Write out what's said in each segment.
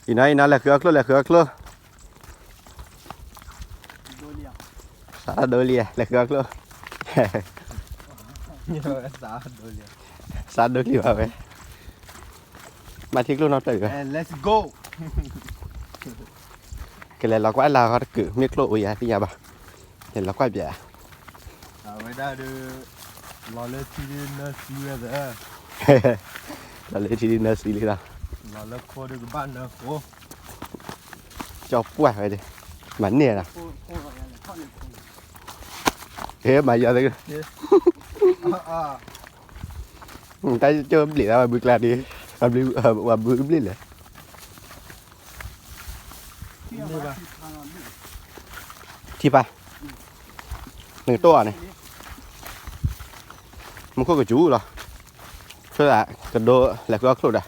အံၤနီၤ အံၤနီၤ လဲၤဃုအီၣ်ချိၣ် လဲၤဃုအီၣ်ချိၣ်, စးထီၣ်ဒိလံ လဲၤဃုအီၣ်ချိၣ်, စးဒိလံဘၣ်ဝဲ, ဘၣ်ထံၣ်ချိၣ်နီတဖျၢၣ်အံၤဘၣ်, ကလဲၤလီၤကွၢ်လၢ်ဃီတကုာ် မ့ၢ်ချိၣ်အိၣ်ယၤသ့ၣ်ညါဘၣ်, လဲၤလီၤကွၢ်ပျဲ, အဝဲဒၣ်ဒီး လီၤလၢထံဒုးနၢစံဝဲသၢ, လီၤလၢထံဒုးနၢစံလံလီၤ, လီၤလၢခိဒုးကဘၣ်နၢဃိ, ကၠီပှၢ်ဝဲဒၣ်, မၤန့ၢ်လီၤ, ဟဲမၤယီၤသ့, တၢ်ကၠိဘျ့ၣ်သးဝဲဘုကျါဒုး, ဝဲဘုဘျ့ၣ်လဲၣ် ထံဖး, နကတိၢ်အီၤန့ၣ်, မူခိၣ်ကစူၤလီၤ, ဆိသးကဒိလဲၤဃုအီၣ်ချိၣ်ဒီး,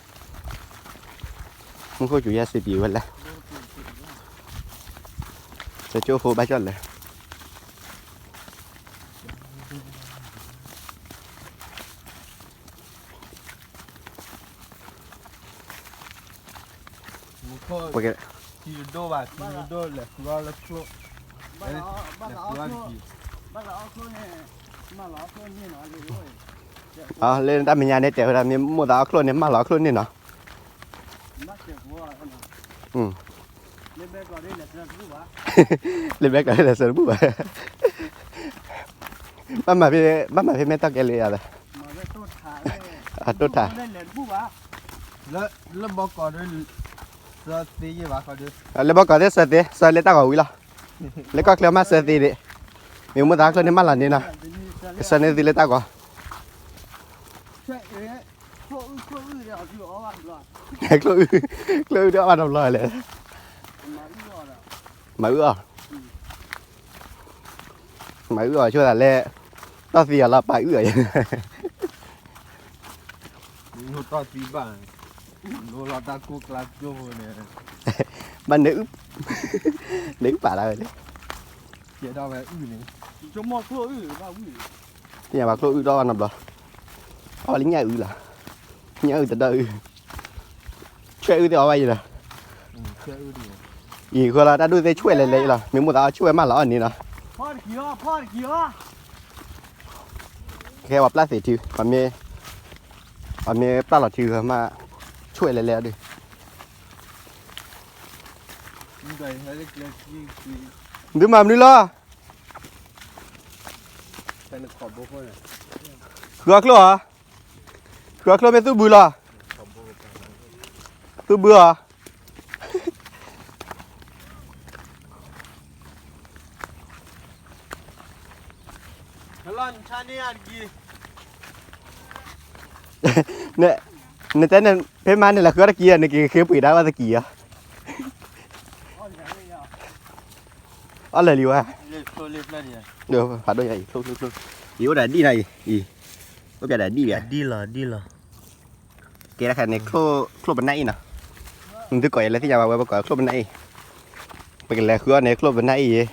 မူခိၣ်ကစူၤယဲစံးပံၤဝဲလဲၣ်, တကၠိဖိဘၣ်ကၠီၣ်လဲၣ် ပကဲ, ထံတဒိၣ်ဘၣ်, ထံတဒိၣ်လဲၤဃုအီၣ်လၢချိၣ်, လဲၤဃုအီၣ်တက့ၢ်, လၢတၢ်မဲာ်ညါန့ၣ် တဲဝဲဒၣ် မ့ၢ်မိၣ်သးအီၣ်ချိၣ်န့ၣ် မၢလီၤအီၣ်ချိၣ်န့ၢ်နီၤ, လၢဘဲကျီးလဲၤစၢတဘူၣ်ဘၣ်, ဘၣ်မၤဖဲ, ဘၣ်မၤဖဲမ့ၢ်တီၢ်ကဲလၢယၤသး, အတိၢ်ထး, လၢဘီကီးဒုး, လၢဘီကီးသ့ၣ်စၢသ့, စၢလၢတၢ်ဂီၤဝံၤလီၤ, လၢကီၢ်ချၢမးစၢသ့ဒံး, မ့ၢ်မိၣ်သးအီၣ်ချိၣ်န့ၢ်မၢလီၤန့ၢ်နီၤ, ကစၢန့ၢ်သ့လၢတၢ်ဂီၤ ချိၣ်အုၣ်, ချိၣ်အုၣ်ဒီးအီၣ်ဘၣ်တဘျီလဲၣ်, မၤအုၣ်အီၣ်, မၤအုၣ်အီၣ်ဆိသးလဲၣ်, တီၢ်သံအီၤလီၤပာ်အုၣ်အီၤ, တီၢ်သံဘၣ်, လီၤတၢ်ကိၢ်ကျါကၠိန့ၣ်, ဘၣ်နအုၣ်, နအုၣ်ပာ်လၢဝဲလဲၣ်, ကဲဒၣ်ဝဲအုၣ်န့ၣ်, သ့ၣ်ညါဘၣ်ချိၣ်အုၣ်ဒီးအီၣ်ဘၣ်နီတဘျီ, အီၣ်လၢညၣ်အုၣ်လီၤ, ညၣ်အုၣ်တဒီးအုၣ် ဆွဲအုၣ်သ့ၣ်အီၣ်ဘၣ်ယံၤလီၤ, အံၤဃီလီၤ တၢ်ဒိၣ်သ့ၣ်ဆွဲလဲၤလဲၤအံၤလီၤ, မ့ၢ်မိၣ်သးအီၣ်ဆွဲဝဲမၢလီၤအီၣ်န့ၣ်နီၤ, ကဲပှၤပျၢ်သ့ၣ်ထံ, ပှၤမ့ၢ်ပျၢ်လီၤထံမး, ဆွဲလဲၤလဲၤအီၤဒုး, ဒုးမၤမနုၤလီၤ, ဃုအီၣ်ချိၣ်ဧါ, ဃုအီၣ်ချိၣ်မ့ၢ်သူၣ်ဘုလီၤ, သူၣ်ဘုဧါ နတဲန့ၣ် ဖဲမါန့ၣ်လဲၤဃုအီၣ်တကံၢ်ဧါ, နက့ၤဃ့ပှ့ၤဒၣ်ဝဲတကံၢ်ဧါ, အီၣ်လၢာ်လံဝဲ, ဖးဒိၣ်ညါအံၤ, အံၤအိၣ်ဒီးဒံၣ်နီၤအံၤ, အံၤ, အိၣ်ပျဲဒီးဒံၣ်ဘၣ်, ကဲတခါန့ၣ် ချိၣ်ပနၢ်အ့ၣ်နီၤ, နသုကိးယဲလၢသ့ၣ်ညါဘၣ်ဝဲ ပကိးချိၣ်ပနၢ်အ့ၣ်, ပကလဲၤဃုအီၣ်န့ၣ် ချိၣ်ပနၢ်အ့ၣ်ယဲ,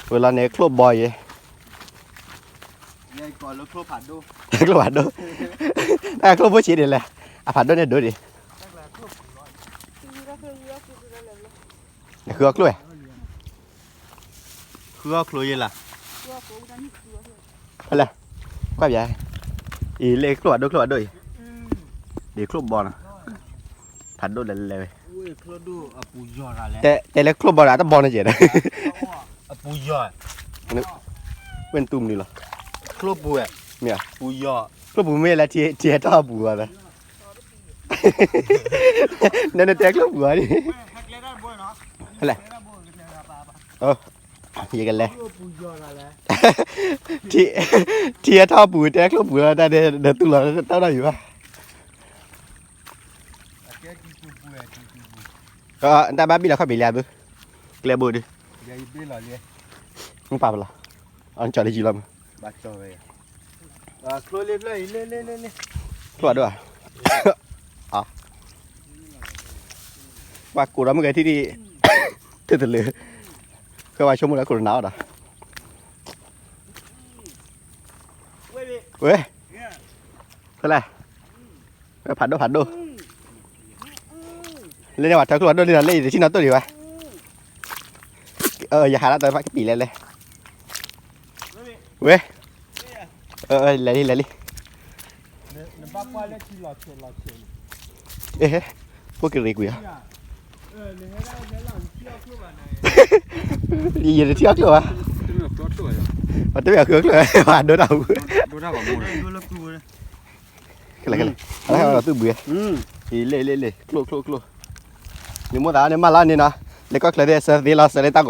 ဝဲလီၤန့ၣ် ချိၣ်ဘီယဲ, ချိၣ်ဖးဒိၣ်, တၢ်ချိၣ်ဖိဆံးဒ်လဲၣ်, အဖးဒိၣ်န့ၣ်ဒိၣ်ဒံး, နဃုအီၣ်ချိၣ်ဝဲ ဃုအီၣ်ချိၣ်ယဲလီၤ, ဖဲလဲၣ်, ကွၢ်ပျဲ, အံၤလၢချိၣ်ဖးဒိၣ် ချိၣ်ဖးဒိၣ်အံၤ, ဒ်ချိၣ်ဘီနီၤ, ဖးဒိၣ်လဲၤလဲၤဝဲ, တဲလၢချိၣ်ဘီဒီး အတဘီန့ၣ်ကဲဒီး, ဝဲနတူၢ်မနုၤလီၤ, မ့ၢ်, ချိၣ်ပူၤမ့ၢ်လၢထံထီၣ်ပူၤဘၣ်သး, နနတဲချိၣ်ပူၤဧါ, လဲၣ်, ယကလဲၤ, ထံထီၣ်ပူၤတဲချိၣ်ပူၤလီၤ တၢ်ဒဲးနတူၢ်လီၤတၢ်ဒီးယၤဘၣ်, တၢ်ဘၣ်ဘံၣ်လီၤခီၣ်ဘံၣ်လံဧါဘု, ကျဲဘိဒု, မ့ၢ်ပာ်ပလီၤ, အကၠီၤလၢယံၤလီၤမး, ချိၣ်ဒိၣ်ဧါ, ပှၤကိးဒီးမုၢ်ဂဲၤထံၣ်ဒံး, တတလၢ, ဃဲဝဲဆိကမိၣ်လၢခိၣ်တနၤအီၣ်ဒီး, ဝဲ, ဖဲလဲၣ်, ဖးဒိၣ်ဖးဒိၣ်, လၢန့ၣ်ဝဲထၢချိၣ်ဒိၣ်န့ၣ်ဒီး လၢအံၤတထံၣ်နီၣ်တိၢ်ဒံးဘၣ်. ယဟးလၢတၢ်ဖးကပံာ်လဲၣ်လဲၣ်. ဝဲ, လဲၤလံ လဲၤလံ. ဖိကရံကွံာ်ဧါ. ယတထံၣ်အီၣ်ချိၣ်ဘၣ်. ပှၤတမ့ၢ်အီၣ်ချိၣ်ဘၣ်, ပှၤဒိတၢ်အူ, ကလဲၤကလဲၤ, အလၢဟဲလီၤသူၣ်ဘှံး, လ့ၣ်လ့ၣ်လ့ၣ် ချိၣ်ချိၣ်ချိၣ်, မ့ၢ်မိၣ်သးန့ၣ်မၤလီၤန့ၣ်နီၤ, လၢကီၢ်ချၢသ့ၣ်ဆၢသ့လီၤ ဆၢလၢတၢ်ဂီၤ,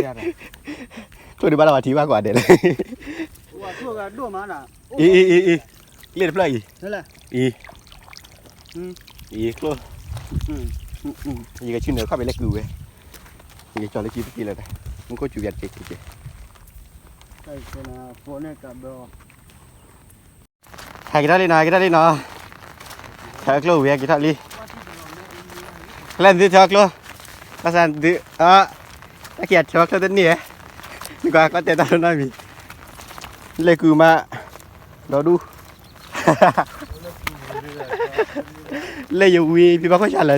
ချိၣ်ဒုးဘၣ်လၢပှၤထံဘၣ်ကိးဂၤဒဲးလၢ အံၤ အံၤ အံၤ အံၤ, ကျ့ၣ်တဖျၢၣ်အံၤ, အံၤ, အံၤ ချိၣ်, ယကဆူန့ၣ်ခီၣ်ဖံးလဲၣ်ကုၤဝဲ, ယကကၠီၤလၢကံသက့လၢာ်, မူခိၣ်စူၤယၤတက့ၢ်က့ၢ်က့ၢ်, ဟဲက့ၤထီၣ်လံနီၤ ဟဲက့ၤထီၣ်လံနီၤ, ထၢချိၣ်ဝံၤဟဲက့ၤထီၣ်လံ, ကျဲၢ်သုထၢချိၣ်, ဘၣ်ဆၣ်သု, တၢ်ခံးထၢချိၣ်တန့ၢ်ဧါ, နကွၢ်ကီၢ်တဲတၢ်လီၤနီတမံၤ, လဲၤကုၤမး, ဒီဒူၣ် လၢယဝံၤဖံဘၣ်ခိၣ်ဆါလၢာ်လံ,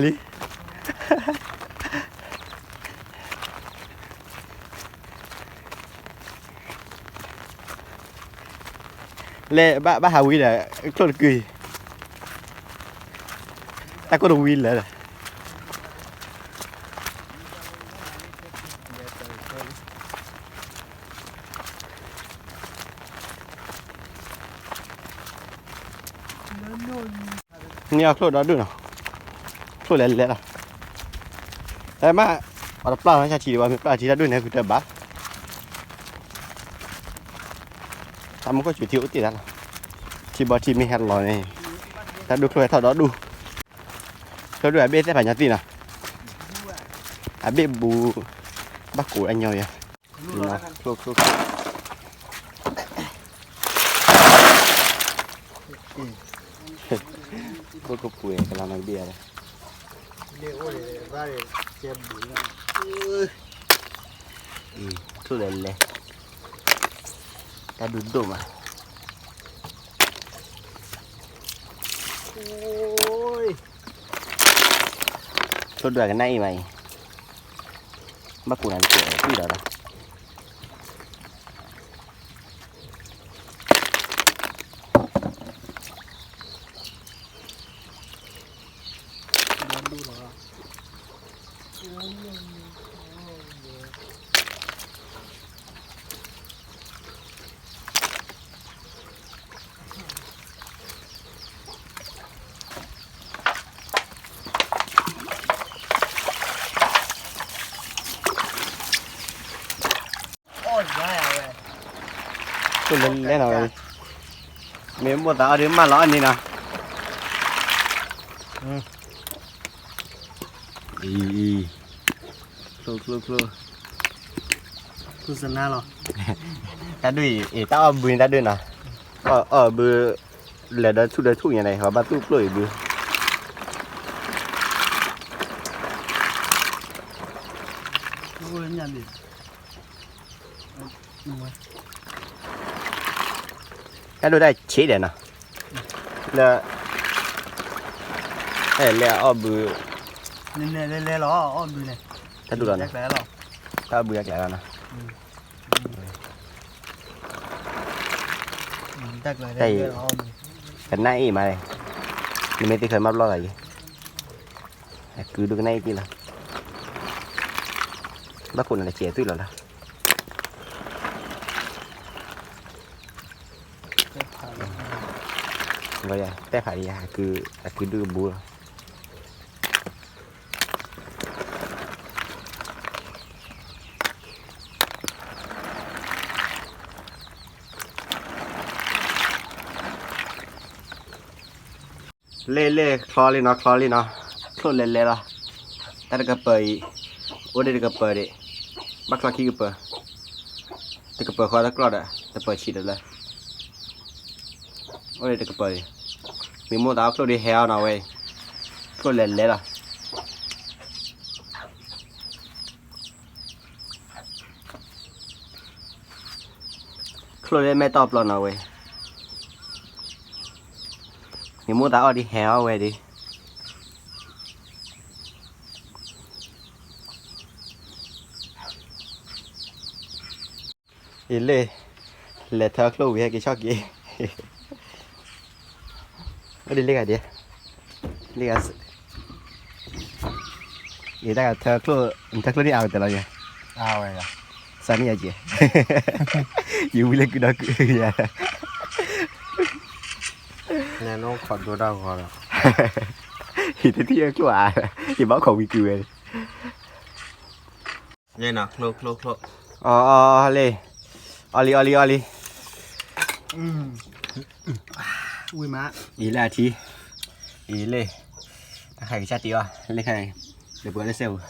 လဲၤဘၣ်ဟးဝံၤဒီး ချိၣ်တကုၤအံၤ, တၢ်ကိၢ်တဝံၤလၢာ်ဒီး န့ၢ်အီၣ်ချိၣ်ဒီဒူၣ်နီၤ, ချိၣ်လဲၤလဲၤလီၤ, တမ့ၢ်, ပှၤတပျၢ်နီၤ ဆါထံဒံးဘၣ် မ့ၢ်ပျၢ်ထံတၢ်ဒူၣ်န့ၣ် ဃုတၢ်ဘၣ်, တၢ်မူခိၣ်စူၤထံအိၣ်တ့ၢ်တၢ်လီၤ, ထံဘီထံမ့ၢ်ဟဲလီၤန့ၣ်, တၢ်ဒူၣ်ချိၣ်ဟဲထီၣ်ဒီဒူၣ်, ချိၣ်ဒူၣ်အဘ့ၣ်သ့ၣ်ဖးညီသ့ၣ်နီၤ, အဘ့ၣ်ဘူး, ဘၣ်ကိးအညီယၤ ချိၣ်ချိၣ်ချိၣ်, ဖိကပှဲၤကလီၤနီတဘ့ၣ်ဧါ, ချိၣ်လဲၤလဲၤ, တၢ်ဒူၣ်ဒိၣ်မး, ချိၣ်ဒွးကနၣ်အံၤမးအံၤ, ဘၣ်ကိးနၤတကဲးကွံာ်ဒီးဒီး ချိၣ်လဲၤလဲၤနီၤ, မ့ၢ်မိၣ်သးအီၣ်ဒုးမၢလီၤအီၣ်န့ၣ်နီၤ, အံၤ, ချိၣ်ချိၣ်ချိၣ်, တၢ်ဒုးအံၤ တၢ်အီၣ်ဘုန့ၣ်တၢ်ဒုးနီၤ, အီၣ်ဘု, လဲၤဒီးဆူၣ်ဒီးဆူၣ်ညါန့ၣ် ပှၤဘၣ်သူၣ်ကျိၣ်အံၤဘု တၢ်ဒိၣ်တၢ်ဆံးဒီးနီၤ, လၢ, အဲ လၢအီၣ်ဘု, လဲၤလဲၤလီၤအီၣ်ဘုန့ၣ်, တၢ်ဒိၣ်လီၤနီၤ, တၢ်အီၣ်ဘုအကျဲလီၤနီၤ, တၢ်အံၤ, ကနၣ်အံၤမး, နမ့ၢ်သ့ၣ်ချၢမၤဘျီၣ်သးယံၤ, အကုဒိၣ်ကနၣ်အံၤက့လီၤ, ဘၣ်ခိၣ်နၤတစဲးသွံၣ်လီၤလၢ တဲဖးဒံးယၤ, အကုဒုၣ်ကဘူးလီၤ, လဲၣ်လဲၣ်ချီလံနီၤ ချီလံနီၤ, ချိၣ်လဲၤလဲၤလီၤ, တၢ်တကပၤအံၤ, အိၣ်ဒံးတကပၤဒံး, ဘၣ်ချီခံကပၤ, တကပၤဃီတကျီၢ်ဒီး တပၤဆံးဒီးလၢ အိၣ်ဒံးတကပၤအံၤ, မ့ၢ်မိၣ်သးအီၣ်ချိၣ်ဒုးဟဲအီၤနီၤဝဲ, ချိၣ်လဲၤလဲၤလီၤ ချိၣ်လၢမဲာ်တီၢ်ပျီနီၤဝဲ, မ့ၢ်မိၣ်သးအီၣ်ဒုးဟဲအီၤဝဲဒုး, အံၤလ့ၣ်, လဲၤထၢချိၣ်ဝံၤဟဲက့ၤဆီၣ်က့ၤ, အိၣ်ဒ်လ့ၣ်ဂၤဒံး, လ့ၣ်ဂၤ, အံၤတၢ်ဂၤထၢချိၣ်, နထၢချိၣ်န့ၣ်အါဝဲတလီၤယၤ, စးန့ၣ်ယၤက့ၤ, ယဝံလၢကုဒီကုယၤ, နခီဒိတၢ်ဂီၤလီၤ, ယတထံၣ်ချိၣ်အါ, ယဘၣ်ခိးဝံကုဝဲ အီ လ့ၣ်, အီလံ အီလံ အီလံ, ဝံၤမး, အံၤလၢအထံ, အံၤလ့ၣ်, တၢ်ခါကစၢ်တ့အီၤ, လ့ၣ်ခါ, ဒီးပှၤလၢစဲပူၤ,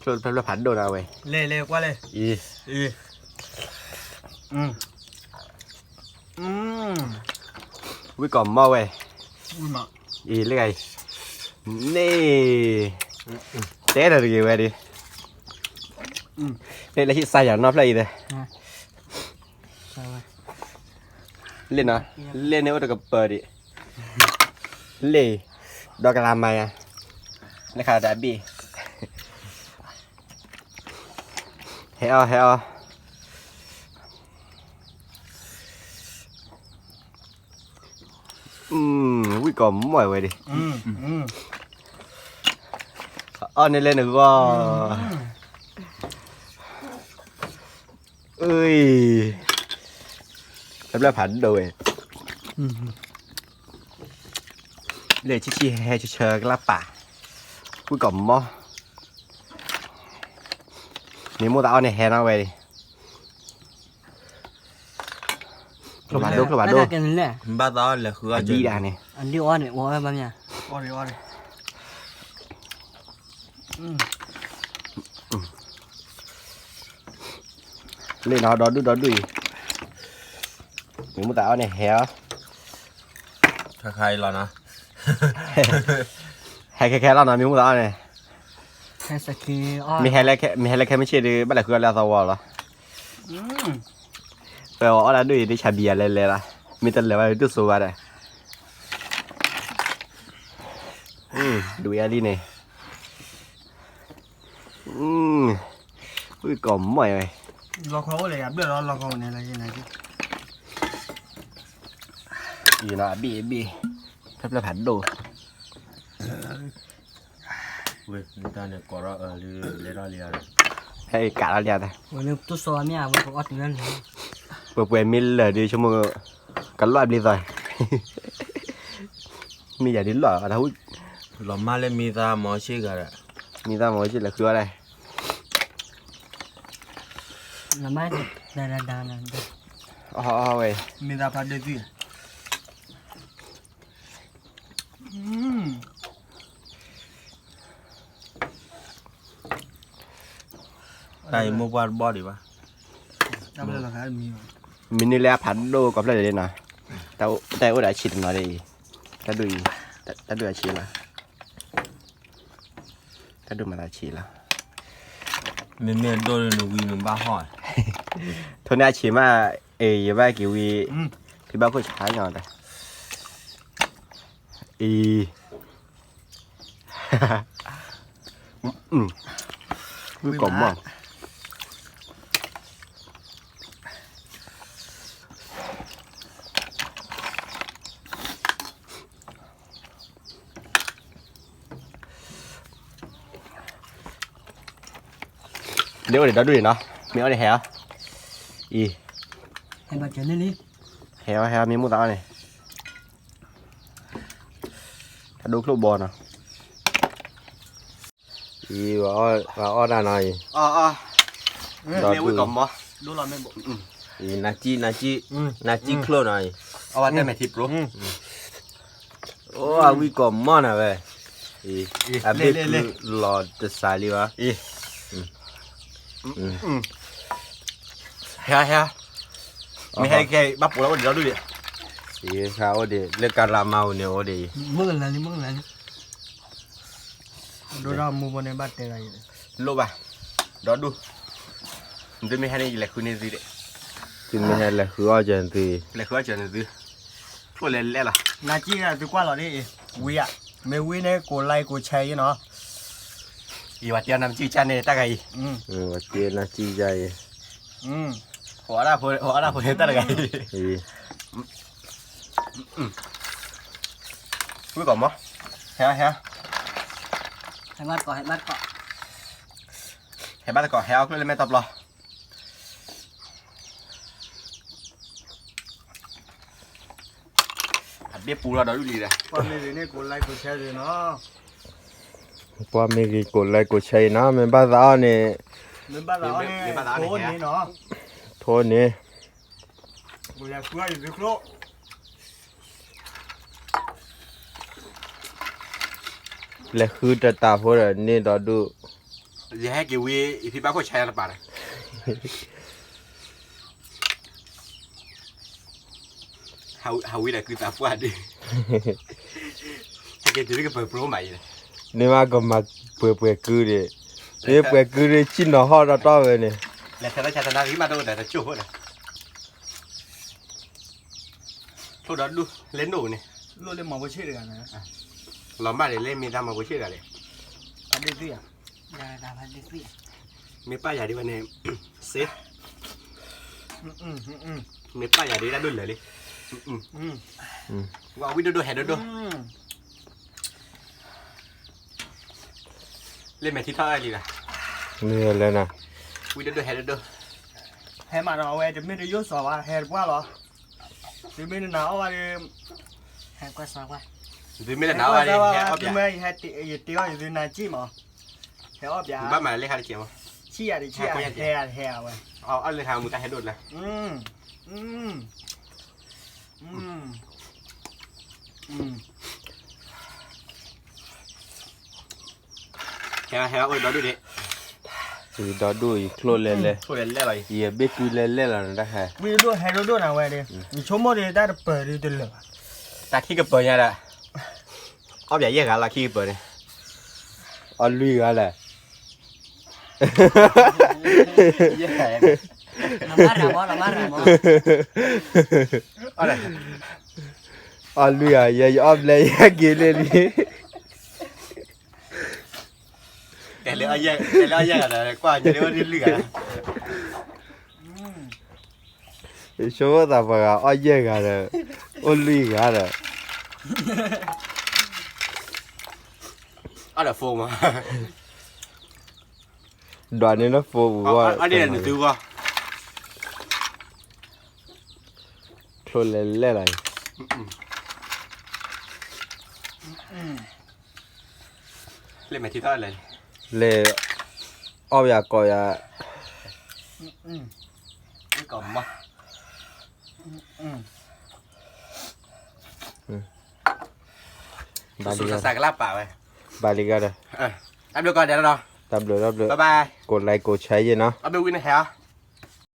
ချိၣ်တဖျၢၣ်ဖျၢၣ်ဖးဒိၣ်နီၤဝဲ, လ့ၣ်လ့ၣ်ကွၢ်လ့ၣ်, အံၤ, အံၤ, ဝံၣ်ကီၢ်မီၢ်ဝဲ, အံၤလ့ၣ်ဂၤအံၤ, န့ၣ်, တဲဒီးတဂ့ၤဝဲဒၣ်, လၢဟံၣ်စါယၤနီတဖျၢၣ်အံၤဒီး, လ့ၣ်နီၤ, လ့ၣ်န့ၣ်အိၣ်တကပၤဒံး, လ့ၣ်, ဒီကလးမၤယၤ, လၢခါဒီးအဘ့ၣ်, ဟဲအီၤ ဟဲအီၤ. ဝံၣ်ကီၢ်မီၢ်ဝဲဒၣ်, အီၣ်န့ၢ်လၢနဂီၢ်, အၢ, ဖျၢၣ်ဖျၢၣ်ဖးဒိၣ်ဝဲ, လၢဆံၣ်ဆံၣ်ဟဲဟဲဆၢဆၢကလၢ်ပာ်, ဝံၣ်ကီၢ်မီၢ်, မ့ၢ်မိၢ်သးအီၣ်န့ၣ်ဟဲနီၤဝဲ, ချိၣ်ဖးဒိၣ် ချိၣ်ဖးဒိၣ်, ဘၣ်သးအီၣ်လဲၤဃုအီၣ်ဒံးဒၣ်န့ၣ်, အဒံၣ်အီၣ်န့ၣ် အီၣ်ဝဲဘၣ်မ့ၢ်ဧါ, လ့ၣ်နီၤ ဒီဒူၣ်ဒီဒူၣ်အံၤ, မ့ၢ်မိၢ်သးအီၣ်န့ၣ်ဟဲအီၤ, ခဲခဲအံၤလီၤနီၤ, ဟဲခဲခဲလီၤနီၤ မ့ၢ်မိၢ်သးအီၣ်န့ၣ်, မ့ၢ်ဟဲလၢခဲမုၢ်ဆ့ၣ်ဒီး ဘၣ်လဲၤဃုအီၣ်လၢအသဝီလီၤ, ပအီၣ်ဒၣ်ဒိၣ်အံၤ ဒ်ဆါဘံယၤလဲၤလဲၤလီၤ, မ့ၢ်တလဲၤဘၣ်ဒ်တူၢ်စိဝဲဒၣ်, ဒွံအါလံန့ၣ်, ဝံၣ်ကီၢ်မီၢ်ဝဲ, လီခီအိၣ်လဲၣ် ယဘျၢၣ်လီၤ လီခီန့ၣ်လီၤ, အံၤနီၤ အဘ့ၣ်အဘ့ၣ်, ဖျၢၣ်ဖျၢၣ်ဖးဒိၣ်, ဝဲတၢ်န့ၣ်ကိးထီၣ်အၢလံ, လဲၤထီၣ်လံဧါ, ဟဲကးထီၣ်လံဧါ, ပှဲၤပှဲၤမ့ၢ်လၢာ်ဒီး ဆိကမိၣ် ကလီၢ်ဘျ့သီ, မ့ၢ်ယၤဒ်လီၢ်အတၢ်ဟူ, လီၤမၢ်လၢမံသးမီၤဆ့ၣ်ဂၤဒီး, မံသးမီၤဆ့ၣ်လဲၤဃုအီၣ်လဲၣ်, လီၤမၢ်, ဝဲ, မံသးဖးဒိၣ်သံ တၢ်အံၤမိၢ်ပှၢ်တဘီၣ်ဒံးဘၣ်, မ့ၢ်န့ၢ်လၢအဖးဒိၣ်ကီးဖျၢၣ်ဒ်နီၤ, တၢ်အိၣ်ဒီးအဆံးတနီၤဒ်အံၤ, တၢ်ဒိၣ်အံၤ, တၢ်ဒိၣ်အဆံးလီၤ, တၢ်ဒိၣ်မၤသးဆံးလီၤ, မ့မ့ၢ်ဒိၣ်နဝံနဘၣ်ဟီၣ်, ထိးန့ၢ်အဆံးမး, အ့ၣ် ယဘၣ်က့ၤဝံ, ဖံဘၣ်ခိၣ်ဆါညီဒီး, အံၤ ဝံၣ်ကီၢ်မီၢ်, ဒ်အိၣ်ဒံးဒီဒူၣ်ဒံးနီၤ, မ့ၢ်အီၣ်န့ၣ်ဟဲအီၤ, အံၤ, ဟဲအီၤ ဟဲအီၤ မ့ၢ်မိၢ်သးအီၣ်န့ၣ်, တၢ်ဒိၣ်ချိၣ်ဘီနီၤ, အံၤ, ပှၤအီၣ်တၢ်နီၤအံၤ, ဒီဒူၣ်, အံၤ, နၤကံၣ်, နၤကံၣ်ချိၣ်နီၤအံၤ, အိၣ်အဝံၣ်ကီၢ်မီၢ်နီၤဝဲ, အဘ့ၣ်လီၤတစးလံဘၣ်, ဟဲ, ဟဲ, မ့ၢ်ဟဲခဲအံၤ ဘၣ်ပိာ်လီၤအိၣ်ဒံးဒီဒူၣ်ဒံး, ဟဲအိၣ်ဒံး လၢကလးမၤအူန့ၣ်အိၣ်ဒံး, မုၢ်ကလးလံ မုၢ်ကလးလံ, ဒိၣ်ဒီးမူဖိန့ၣ်ဘၣ်တဲဂၤအံၤ, လိၣ်ဘၣ်, ဒီဒူၣ်, နသုမ့ၢ်ဟဲန့ၣ် ယလဲၤဃုန့ၢ်သုဒံး, သုမ့ၢ်ဟဲလဲၤဃုအီၣ်ကၢၤသု, လဲၤဃုအီၣ်ကၢၤန့ၣ်သု, ချိၣ်လဲၤလဲၤလီၤ, နၤကံၣ်သုကွၢ်လီၤဒ်အံၤ, ဝံဧါ, မ့ၢ်ဝံန့ၣ် ကိးlike ကိးshareအံၤနီၤ, အံၤ ပှၤတဲနၤမ့ၢ်ကံၣ်ကၢ်န့ၣ် တၢ်ဂၤအံၤ, ပှၤတဲနၤကံၣ်ကၢ်အံၤ, ဟိးအါဒၣ်ဖိ ဟိးအါဒၣ်ဖိန့ၣ်တၢ်တဂၤအံၤ, ဝံၣ်ကီးမး, ဟဲ ဟဲ, ဟဲဘၣ်တကိး ဟဲဘၣ်တကိး, ဟဲဘၣ်တကိး ဟဲအီၣ်ကျိၣ်လၢမဲာ်တီပျီ အဘ့ၣ်ပူၤလီၤဒီးဒူၣ်လံဒီး, ပှၤမ့ၢ်ဂ့ၤန့ၣ် ကိးlikeကိးshareနီၤ, ပှၤမ့ၢ်ဂ့ၤကိးlikeကိးshareအံၤနီၤ, မ့ၢ်ဘၣ်သးအီၣ်န့ၣ်, မ့ၢ်ဘၣ်သးအီၣ်န့ၣ် ထိန့ၣ်, ထိန့ၣ်, လဲၤဃုတၢ်တၢ်ဖိဒီးန့ၢ်ဒီးဒူၣ်, ယဟဲက့ၤဝံၤ ယဖံဘၣ်ခိၣ်ဆါယၤတပၤဒီး ဟးဝံၤဒီးကုသးပှၢ်ဒုး, ဟဲက့ၤတုၤလၢကပၢၤပြိမးယဲ, န့ၢ်မးကမၤပှဲၤပှဲၤကုဒံး, မ့ၢ်ပှဲၤကုဒံး ဆံၣ်နီၤဟီၣ်ဒီးတီၢ်ဝဲန့ၣ်, လဲၤထဲးတၢ်ဆါတနၣ်ရံၣ်မးတအိၣ်ဒီးတကၠိၢ်ဖိဒီး, ထိၣ်ဒီးဒူၣ်လဲၤနိၣ်န့ၣ်, လီၤမၢ်န့ၣ် လၢမ့ၢ်တၢ်မၤဖိဆ့ၣ်တဂၤလဲၣ်, မ့ၢ်ပၢ်ယၤဒ်ဝဲန့ၣ်, စ့, မ့ၢ်ပၢ်ယၤဒ်တၢ်ဒိၣ်လၢာ်လံ, ဝံၣ်ဒိၣ်ဒိၣ်ဟဲဒိၣ်ဒိၣ်, လၢမဲာ်ထံထီၣ်လံလီၤ, မ့ၢ်လဲၣ်နၤ, ဝံၣ်ဒိၣ်ဒိၣ်ဟဲဒိၣ်ဒိၣ်, ဟဲမးဒီးအဝဲတမ့ၢ်တယိၣ်စီၤဘၣ် ဟဲတပှၢ်လီၤ, သုမ့ၢ်တနာ်အီၣ်ဘၣ်ဒီး, ဟဲကွၢ်စၢ်ကွၢ်, သုမ့ၢ်တနာ်အီၣ်ဘၣ်ဒီး ဟဲအီၣ်ပၠး, ယတဲအီၣ်ယသုနၤစံၣ်မး, ဟဲအီၣ်ပၠး, ဘၣ်မၤလၢဟါတကဲးမး, ဆံၣ်ယၤတဆံၣ်ယၤ ဟဲဟဲအဝဲ, အီၣ်လၢဟါမူတၢ်ဟဲဒိၣ်လၢ, ဟဲဟဲအိၣ်ဒီဒူၣ်ဒံး, ဒီဒူၣ်အံၤချိၣ်လဲၣ်လဲၣ်, ယဘ့ၣ်ကုလဲၣ်လဲၣ်လီၤနတၢ်ဟဲ, ဝံၣ်ဒိၣ်ဒိၣ်ဟဲဒိၣ်ဒိၣ်နၤဝဲဒီး, ယဆိကမိၣ်ဒီးတၢ်တပၢၤဒုးတလၢာ်ဘၣ်, တၢ်ခံကပၢၤညါဒီး, အီၣ်ပၠးယဲၢ်ဂၤလီၤခံကပၢၤန့ၣ်, အီၣ်လွံၢ်ဂၤလဲၣ် အီၣ်လွံၢ်ဂၤ ယဲယအီၣ်ဘျဲၣ်ယဲၢ်က့ၤလံလံ, တဲလၢအီၣ်ယဲၢ်ဂၤဒီး ကွၢ်ညါလၢအီၣ်လွံၢ်ဂၤ, ယဆိကမိၣ်သးပှၤဂၤအီၣ်ယဲၢ်ဂၤဒီး, အိၣ်လွံၢ်ဂၤဒီး, အီၣ်ဒီးဖိမး, ဒွးန့ၢ်လၢဖိပူၤ, ချိၣ်လဲၣ်လဲၣ်လီၤ, လဲၤ, အီၣ်ပၠးကိးယၤ, ဘၣ်လံဂၤဒီး, တၢ်ဘျုးကီးဒဲးလီၤ, ကိးlikeကိးshareယဲၢ်နီၤ, အဘ့ၣ်ဝံၤန့ၣ်ဟဲ